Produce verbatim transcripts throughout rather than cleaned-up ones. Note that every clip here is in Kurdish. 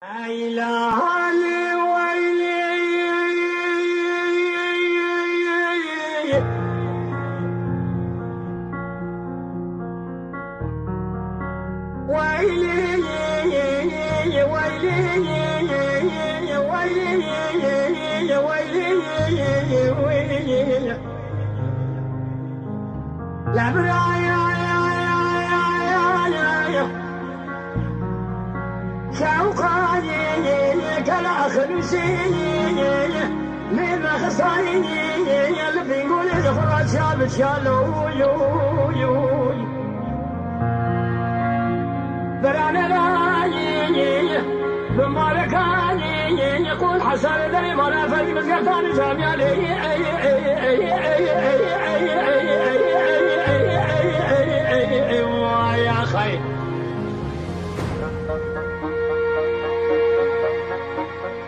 Ey lahalî weylî, weylî, weylî, weylî, weylî. Lebraya Şewqanî kela xelûsî lê mexsayî li bîngolê xwe çav çalo. Beranelay bi malekanî qul hesar derê mala fedî mizgeftani camiyalê. Vay axay.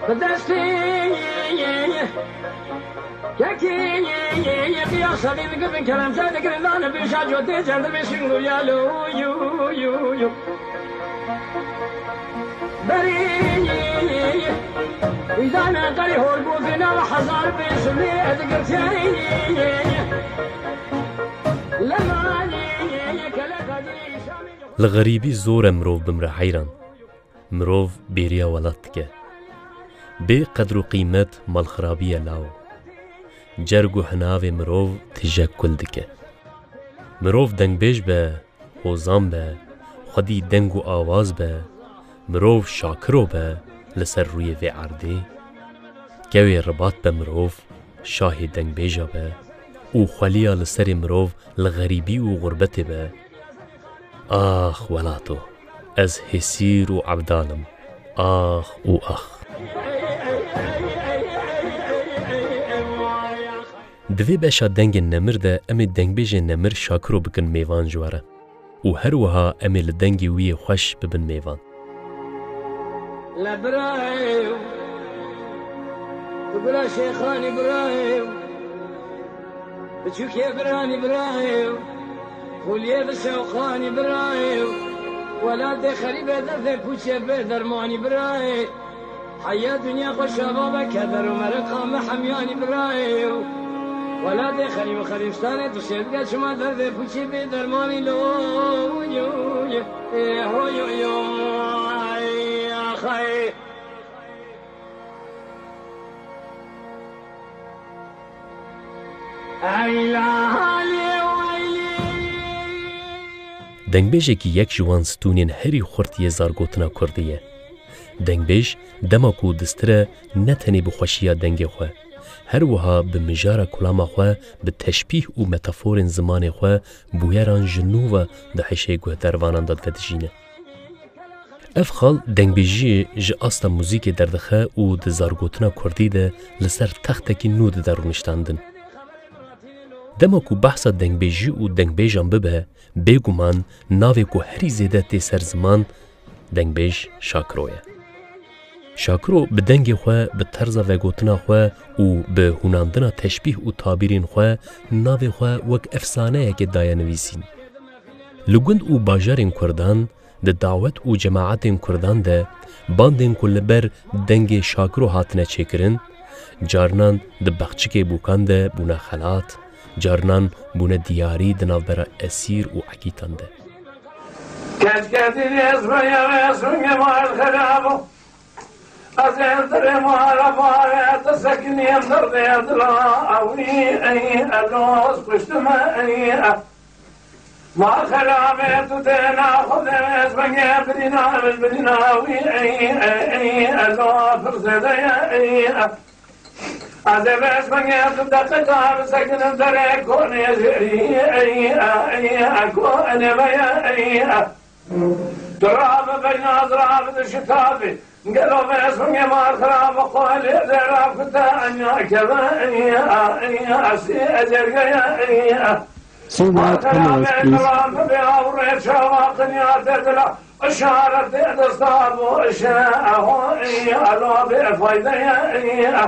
Bi destê yekê qiyasa dê dikirin, keremte dikirin, dane pêşa cotê cerdimê şingû ya lo yu yu yu. Berê îdane qerî hor gotê nava hezar pêş lê digirtê. Lemanî keleka dî şamê. Li xerîbî zor e mirov bimre heyran. Mirov bêriya welat dike. Bê qedr û qîmet malxirabî ye lawo. Cerg û hinavê mirov tije kul dike. Mirov dengbêj be, hozan be, xwedî deng û awaz be, mirov şakiro be li ser rûyê vê erdê. Kewê ribat be mirov, şahê dengbêja be û xweliya li serê mirov li xerîbî û xurbetê be. Ax welato, ez hêsîr û ebdal im. Ax û ax. Di vê beşa dengên nemir de em ê dengbêjên nemir şakiro bikin mêvan ji we re. Û her wiha em ê li dengê wî yê xweş bibin mêvan. Le birayê, tu bira Şêxanî birayê, biçûkê biranî birayê, xuliyê bi şewqanî birayê, welatê xerîbê derdê pûçê bê dermanî birayê. Heya dinya xwe şaba be keder û meriqa me hemyanî birayê û welatê xerîb û xerîbstanê tu şêdike çima derdê pûçî bê dermanî lo. Ê hoy, oy, oy, axay. Ey lahalê weylî. Dengbêjekî yek ji wan stûnên herî xurt yê zargotina kurdî ye. Dengbêj dema ku distire ne tenê bi xweşiya dengê xwe, her wiha bi mijara kulama xwe, bi teşbîh û metaforên zimanê xwe bûyeran ji nû ve di hişê guhdarvanan de vedijîne. Ev xal dengbêjiyê ji asta muzîkê derdixe û di zargotina kurdî de li ser textekî nû dide rûniştandin. Dema ku behsa dengbêjî û dengbêjan bibe, bêguman navê ku herî zêde tê ser ziman, dengbêj Şakiro ye. Şakiro bi dengê xwe, bi terza vegotina xwe û bi hûnandina teşbîh û tabîrên xwe navê xwe wek efsaneyekê daye nivîsîn. Li gund û bajarên kurdan, di dawet û cemaetên kurdan de bandên ku li ber dengê Şakiro hatine çêkirin, carinan di baxçikê bûkan de bûne xelat, carinan bûne diyarî di navbera esîr û egîtan de. Keşke dînêz beye ve sungê mal xerabo. Ez ê dirê mala mare, tu sekinî em derdê dila ewî, ey, eloz kuştime, ey, e. Ma xelamê tu têna xwe de ez bengê birîna, ez birîna wî, ey, ey, ey, elo pir zêde ye, ey, e. Ez ê vêj bingê tu deqika bisekinim derê konê jêrî, ey, e, ey, e, ko enê veye, ey, e. Tu rabe beyna zirabi di şitabi, gelo vêj bingê mar xirab xwelê zêra kute enya keve, ey, e, ey, e, sî ecergeye, ey, e. Sî mar Murat Hemos, xirabê please. Xirab bê awrê çawa qinya te dila, işaretê desta bu işe, eho, ey, e, lo bê faydeye, ey, e.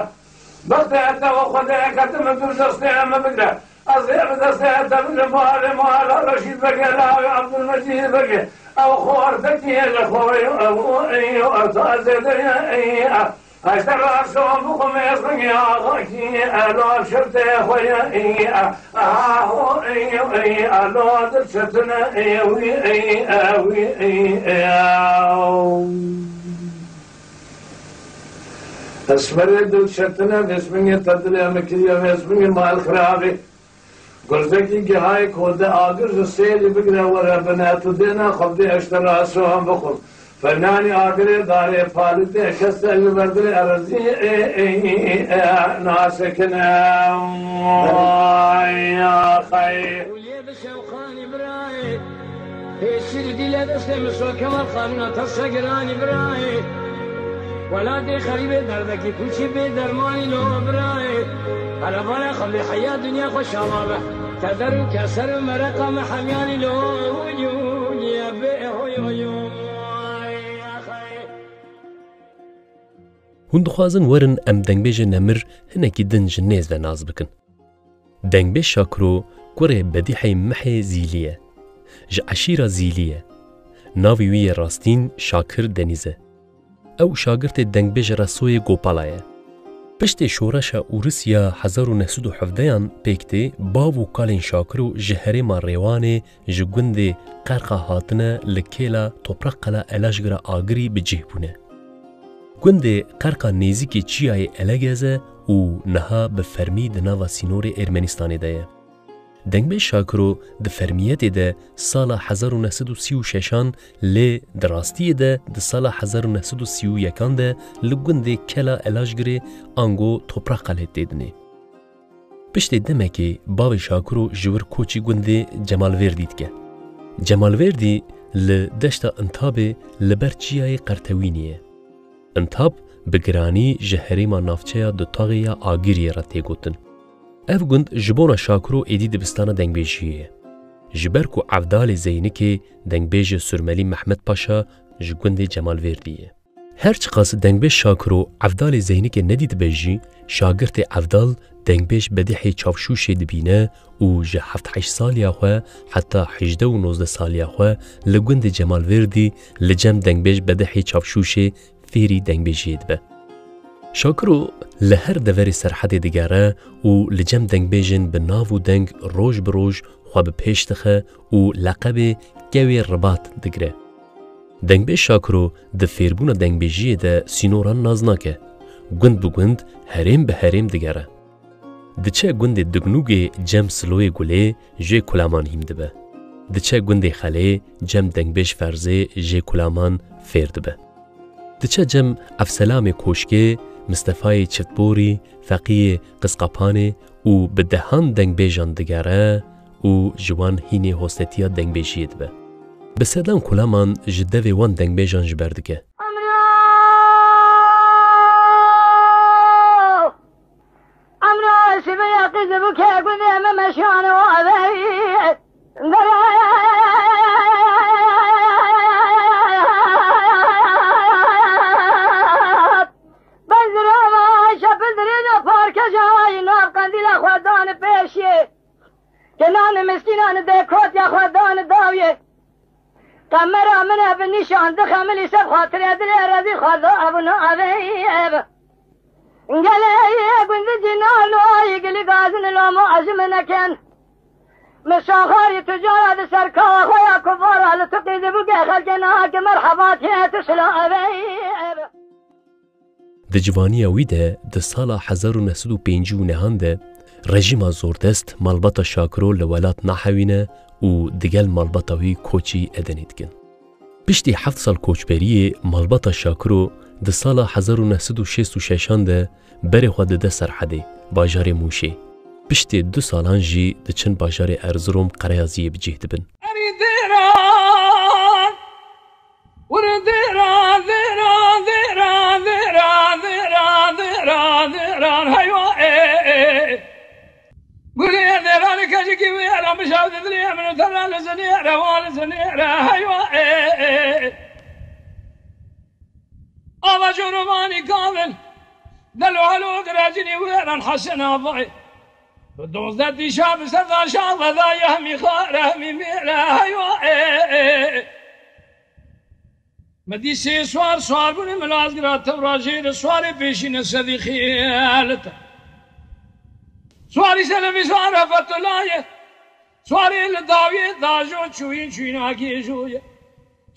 Bixtê te û Xwedê ketim tu destê min bigre. Ez ê bi destê te bidim barê mala Reşîd Begê, lawê Ebdulmecîd Begê. Ew xortekî li xwe ye, ew ê, ew ta zêde ye, ê, eşte raşo bixwe mêzbingê axakî, elo şirtê xwe ye, ê, aha, ho, ê, ê, elo dil çetine, ê, wî, ê, e, wî, ê, ew. Esmerê dil çetine, mêzbingê te dilê min kiriye, mêzbingê mal xirabê. Gurzekî gihayê kode agir ji sêrî bigire were bine, tu dêna xwe bidê eşteraşan bixwim. Fernanî agirê darê palîtê keste ji berdilê erezî ê, ê, ê, ê, nasekine. Ay, axay. Hûliyê bi şewqanî birayê. Pêşî li dîle destê min şo Kemal Xanûna tefşe giranî birayê. Welatê xerîbê derdekî pûçî bê dermanî lo birayê. Erevana xwe bê heya dinya xwe şala be. Keder û keser û mereqa me hemyanî lo. Hûlî, hûlî, bê hoy, hoy, hoy. Hûn dixwazin werin em dengbêjê nemir hinekî din ji nêz ve nas bikin. Dengbêj Şakiro kurê Bedîhê Mihê Zîlî ye. Ji eşîra Zîlî ye. Navê wî yê rastîn Şakir Denîz e. Ew şagirtê dengbêj Resoyê Gopala ye. Piştê şoreşa Ûrisiya hezar û neh sed û hevdeyan pêk tê, bav û kalên Şakiro ji herêma Rêwanê ji gundê Qerqa hatine li kêla Toprak Qala Elajgira Agirî bi cih bûne. Gundê Qerqa nêzîkî çiyayê Elegez e û niha bi fermî di nava sînorê Ermenistanê de ye. Dengbêj Şakiro di fermiyetê de sala hezar û neh sed û sî û şeşan lê di rastiyê de di sala hezar û neh sed û sî û yekan de li gundê Kela Elajgirê ango Toprak Qalê tê dinê. Piştê demekê bavê Şakiro ji wir koçî gundê Cemalvêrdî dike. Cemalvêrdî li deşta Intabê li ber çiyayê Qertewînî ye. Intab bi giranî ji herêma navçeya Dutaxê ya Agiriyê re tê gotin. Ev gund ji bona Şakiro êdî dibistana dengbêjiyê ye. Ji ber ku Evdalê Zeynikê dengbêjê Surmelî Mehmet Paşa ji gundê Cemalvêrdî ye. Her çiqas dengbêj Şakiro Evdalê Zeynikê nedîtibe jî, şagirtê Evdal dengbêj Bedîhê Çavşûşê dibîne û ji heft heşt saliya xwe heta hejdeh û nozdeh saliya xwe li gundê Cemalvêrdî li cem dengbêj Bedîhê Çavşûşê fêrî dengbêjiyê dibe. Şakiro li her deverê Serhedê digere û li cem dengbêjên bi nav û deng roj bi roj xwe bi pêş dixe û leqebê Kewê Ribat digire. Dengbêj Şakiro di fêrbûna dengbêjiyê de sînoran nas nake. Gund bi gund, herêm bi herêm digere. Diçe gundê Dignûgê cem Siloyê Gulê jê kulaman hîn dibe. Diçe gundê Xelê cem dengbêj Ferzê jê kulaman fêr dibe. Diçe cem Evselamê Koşkê, Mistefayê Çiftborî, Feqiyê Qizqapanê û bi dehan dengbêjan digere û ji wan hînê hostetiya dengbêjiyê dibe. Bi sedan kulaman ji devê wan dengbêjan ji ber dike. Emro! Emro şiveya qîz bû ke gundê me meşiyane û aveyî. Derat! Bezirava şepil dirêna parkejayî nav qendîla xwe dan pêşiyê. Kenanê miskînan dê kotya xwe dan dawiyê. Qemera min e bi nîşan dixemilî ser xatirê dilê rezî xwe da ev û na ev ê ev. Gelê gundicî nalo ay gilî gazin lomo ez ji min neken. Min şaxarî tucara di ser kawa xwe ya kuvara li tiqî dibû ke xelkê nake merheba tê tu sila ev ê ev. Di civaniya wî de di sala hezar û neh sed û pêncî û nehan de rejîma zordest malbata Şakiro li welat nahewîne û digel malbata wî koçî Edenê dikin. Piştî heft sal koçberiyê malbata Şakiro di sala hezar û neh sed û şêst û şeşan de berê xwe dide Serhedê, bajarê Mûşê. Piştê du salan jî diçin bajarê Erzirom Qereyaziyê bi cih dibin. Erî dêran, wir dêran, dêran, dêran, dêran, dêran, dêran, dêran, heywa ê, ê. Gurê dêranê keçikî wê re, mijawdê dilê min û te re li zinê re, wa li zinê re, heywa ê, ê. Ava corovanî kavin, delo helo diracînî wê ran Hesen Avayê. Bi dozdeh tîşa bi ser daşa ve da yehmî xare hemî mêre heywa ê. Me dî sê swar, swar bûne, me laz gira tewra jê re, swarê pêşîne sedî xêlite. Swarî selevî sware Fetullah ye. Swarê li dawiyê dajo çûyîn çûyîna gêjo ye.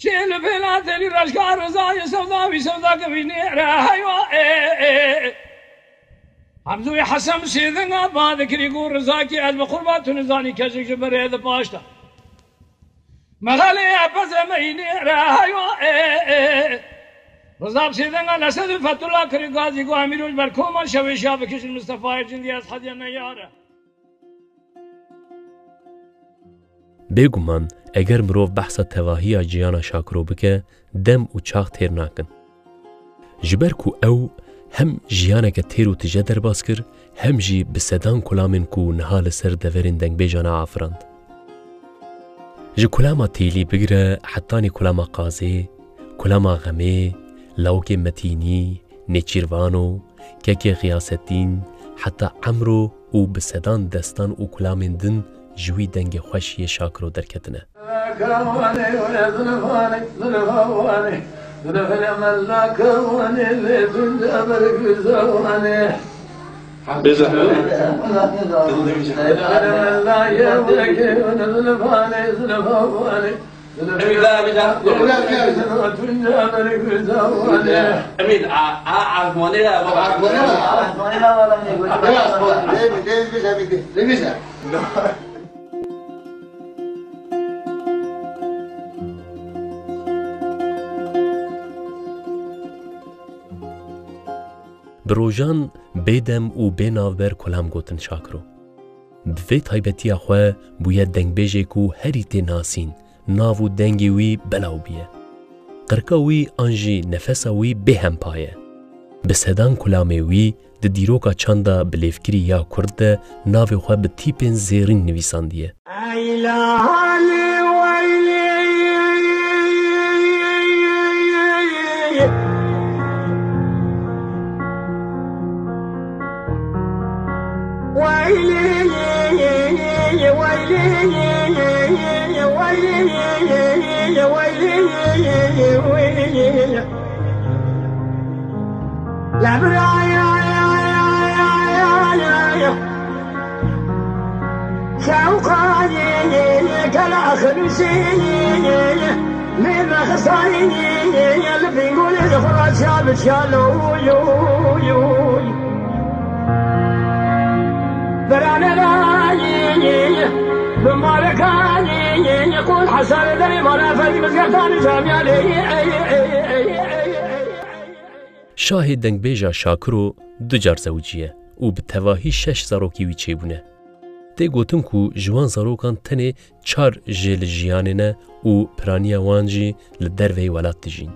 Çê li bêla telî reşka Riza ye, sevda wî sevda kevî nêre heywa ê, ê, ê. Hemzûyê Hesen sêdinga ba dikirî ku Rizakî ez bi qurba tu nizanî kesik ji berê di paşta. Mexelê epeze me înê re heyo ê, ê. Rizab sêdenga Nesed û Fetullah kirî gazî ku Emîrû ji ber koma şewêşa bikişin Mistefayê cindî ez hediye neyare. Bêguman, eger mirov behsa tevahiya jiyana Şakiro bike, dem û çax têr nakin. Ji ber ku ew hem jiyaneke têr û tije derbas kir, hem jî bi sedan kulamên ku niha li ser deverên dengbêjan e afirand. Ji kulama Têlî bigire hetanî kulama Qazê, kulama Xemê, lawikê Metînî, Nêçîrvano, Kekê Xiyasettîn, heta Emro û bi sedan destan û kulamên din ji wî dengê xweş yê Şakiro derketine. Bêzehmet. Emîr, la, emîr, la. Emîr, a, a, azmanî la, baba. Azmanî la. Azmanî la, baba. Biraz, baba. Değil mi? Değil mi? Değil mi? Değil mi? Bi rojan bêdem û bênavber kulam gotin Şakiro. Bi vê taybetiya xwe bûye dengbêjê ku herî tê nasîn, nav û dengê wî belaw bûye. Qirka wî an jî nefesa wî bêhempa ye. Bi sedan kulamê wî di dîroka çanda bilêvkirî ya kurd de navê xwe bi tîpên zêrîn nivîsandiye. Şahê dengbêja Şakiro du car zewiciye û bi tevahî şeş zarokî wî çêbûne. Tê gotin ku ji wan zarokan tenê çar jê li jiyanê ne û piraniya wan jî li derveyî welat dijîn.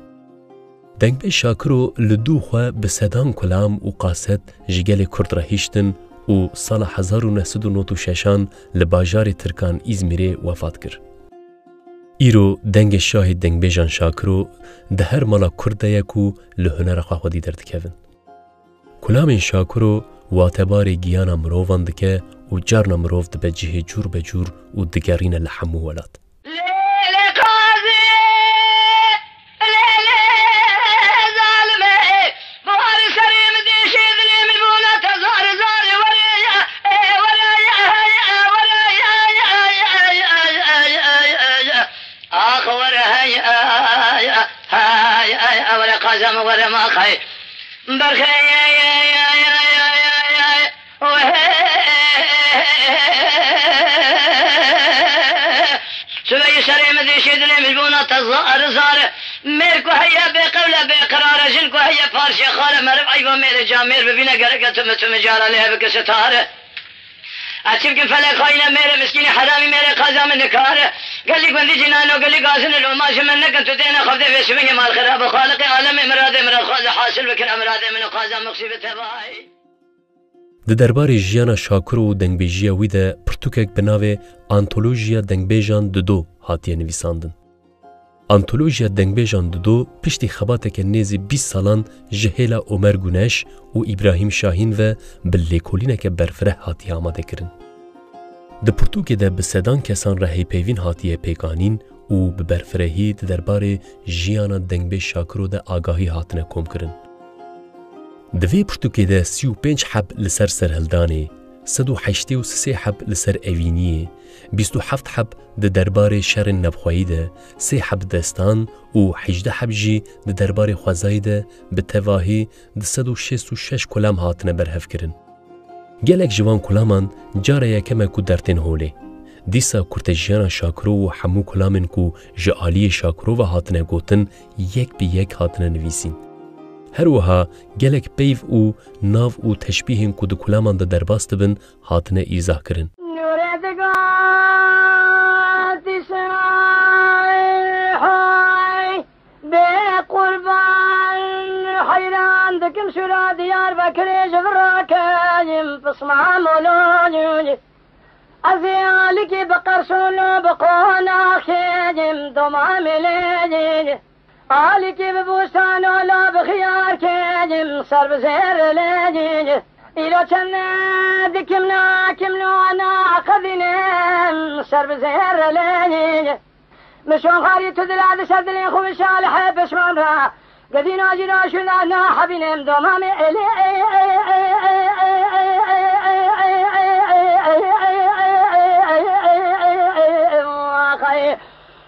Dengbêj Şakiro li dû xwe bi sedan kulam û qaset ji gelê Kurd re hiştin û sala hezar û neh sed û nod û şeşan li bajarê Tirkan Îzmîrê wefat kir. Îro dengê şahê dengbêjan Şakiro di her mala Kurd de ye ku li hunera xwe xwedî derdikevin. Kulamên Şakiro watebarê giyana mirovan dike û carna mirov dibe cihê cûr be cûr û digerîne li hemû welat. Lê, lê qazî, lê, lê zalimê, bi warî serê min dêşê dilê min bona te zarê zarê were ya, ê, were ya, ya, were ya, ya, ya. Ax were hey, ay, ay, ay, ay, were qazî min were ma xey. Berxê, ay, ay, ay. Sibeyî serê min dêşê dilê min ji bona te zar zar e. Mêr ku heye bê qewl e, bê qerar e, jin ku heye parçê xar e, meriv eyba mêrê camêr bibîne, gereke tu min tu min cara lê bike sitar e. Ez çi bikim felek xayîne, mêrê miskînê heramî, mêrê qaza min nikare. Gelî gundî cînano, gelî gazin loma ji min nekin, tu dêne xwedê vê sibingê mal xirab e. Xaliqê alemê miradê miradxwaz e, hasil bikir emradê min û qaza mixsî bi tevayî. Di derbarê jiyana Şakiro û dengbêjiya wî de pirtûkek bi navê Antolojiya Dengbêjan Dido hatiye nivîsandin. Antolojiya dengbêjan Dido piştî xebateke nêzî bîst salan ji hêla Omer Guneş û Îbrahîm Şahîn ve bi lêkolîneke berfireh hatiye amadekirin. Di pirtûkê de bi sedan kesan re hêvpeyvîn hatiye pêkanîn û bi berfirehî di derbarê jiyana dengbêj Şakiro de agahî hatine komkirin. Di vê pirtûkê de sî û pênc heb li ser serhildanê, sed û heştê û sê heb li ser evîniyê, bîst û heft heb di derbarê şerên navxweyî de, sê heb destan û hejdeh heb jî di derbarê xwezayî de bi tevahî du sed û şêst û şeş kulam hatine berhevkirin. Gelek ji van kulaman cara yekem e ku dertên holê. Dîsa kurtejiyana Şakiro û hemû kulamên ku ji aliyê Şakiro ve hatine gotin, yek bi yek hatine nivîsîn. Her wiha gelek peyv û nav û teşbîhên ku di kulaman de derbas dibin, hatine îzahkirin. Nûrê digot Îsraîl hay, bê qurban heyran dikim şûra Diyarbekirê ji vir rakeyim pisma moloyê. Ez ê alikî bi qersûn û bi qonaxê yim doma milê yê. Alikî bi bûstan û la bi xiyar kê yim ser bi zêr lê yê. Îro çend dikim nakim nû ana qedînim ser bi zêr lê yê. Min şon xarî tu dila di ser dilê xwe şalihê pişman ra. Gedîna jî ra şûna na hebînim domamê elê.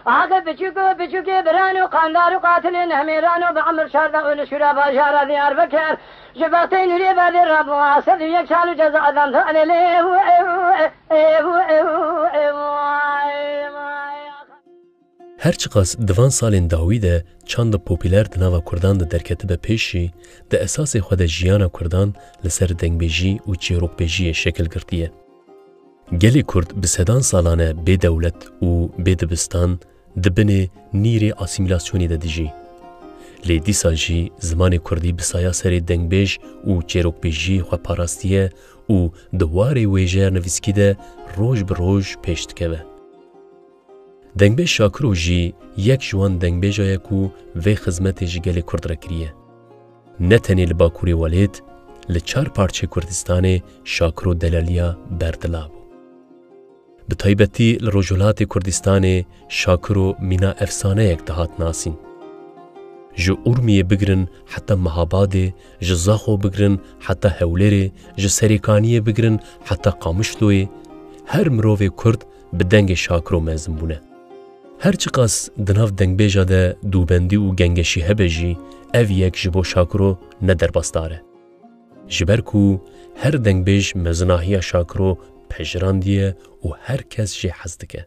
Axê biçûk û biçûkê biran û qandar û qatilê nehmêran û bi emir şarda û li şûra bajara Diyarbekir. Ji bextê nûrê berdê rabû sed û yek sal û ceza adam tanê lê. Her çiqas di van salên dawî de çanda popûler di nava kurdan de derketibe pêş jî, di esasê xwe de jiyana kurdan li ser dengbêjî û çîrokbêjiyê şekil girtiye. Gelê kurd bi sedan salan e bê dewlet û bê dibistan di binê nîrê asîmîlasyonê de dijî. Lê dîsa jî zimanê kurdî bi saya serê dengbêj û çêrokbêjiyê xwe parastiye û di warê wêjeya nivîskî de roj bi roj pêş dikeve. Dengbêj Şakiro jî yek ji wan dengbêja ye ku vê xizmetê ji gelê kurd re kiriye. Ne tenê li Bakurê Welêt, li çar parçeyê Kurdistanê Şakiro delaliya berdila bû. Bi taybetî li Rojhilatê Kurdistanê Şakiro mîna efsaneyek dihat nasîn. Ji Urmiyê bigirin heta Mehabadê, ji Zaxo bigirin heta Hewlêrê, ji Serêkaniyê bigirin heta Qamişloyê, her mirovê kurd bi dengê Şakiro mezin bûne. Her çiqas di nav dengbêja de dûbendî û gengeşî hebe jî, ev yek ji bo Şakiro ne derbasdar e. Ji ber ku her dengbêj mezinahiya Şakiro pejrandiye û her kes jê hez dike.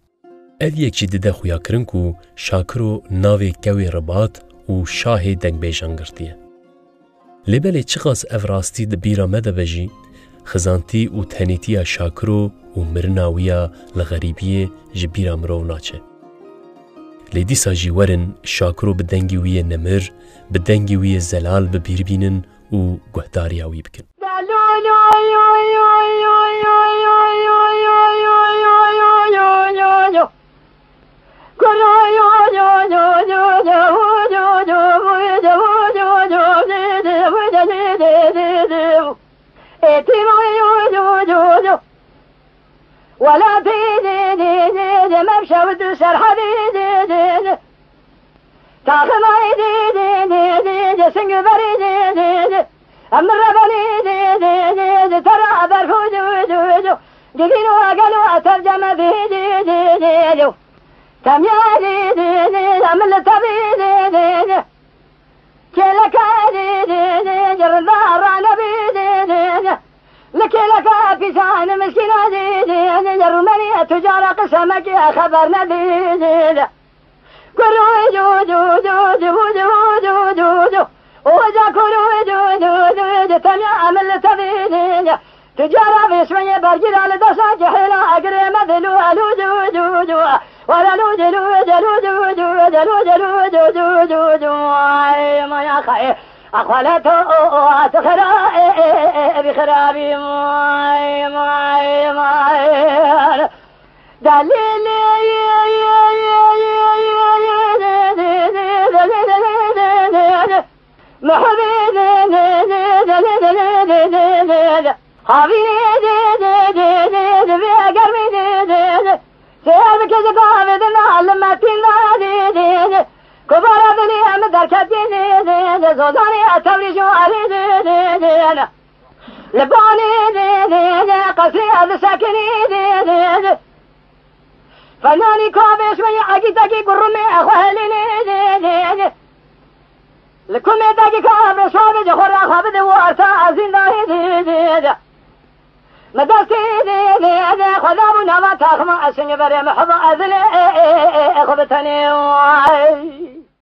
Ev yek jî dide xuyakirin ku Şakiro navê kewê Ribat û şahê dengbêjan girtiye. Lê belê çiqas ev rastî di bîra me de be jî, xizantî û tenêtiya Şakiro û mirina wî ya li xerîbiyê ji bîra mirov naçe. Lê dîsa jî werin Şakiro bi dengî wî yê nemir, bi dengî wî yê zelal bi bîr bînin û guhdariya wî bikin. Welatî dê dê dê dê, mevşewit û serhedî dê dê dê, taximayî dê dê dê dê, singûberî dê dê dê, em rebenî dê dê dê dê, tera berf û dû dû dû, givîn û egel û etev cemedî dê dê dê dê, temya dê dê dê, em li tevî dê dê dê. Kêleka dî dî dî dî, rinda ranebî dî dî dî. Li kêleka pîsan miskîna dî dî dî, rûmenî tucara qisemekî xeber nedî dî dî. Kurû dû dû dû dû dû dû dû dû. Oca kurû dû dû dû dû, tenya emil tevî dî dî. Tucara vêşmeyê bergîra li desta cihêla egirê me dilû elû dû dû dû. Were lû dilû dilû dû dû dilû dilû dû dû dû dû. Ay maya xayê. Axwale to o o at xira e e e e bi xirabî may may may. Delîlê ye ye ye ye ye ye ye ye. Mihibê havînê vê germî sêr bike ji gavê din li metîn de. Kovara dilê em derketî zozanê tewrî ji alî. Li banê qesrê ez sekinî. Fenanî kavêş me yê egîtekî gurumê xwe helînê. Li kumê dagî kavêş xwe bêje xwe re xwe bide û erta ez zîndayê. Me destê xwe da bû nava taxima ez şingê berê me heba ez lê xwe bi tenê.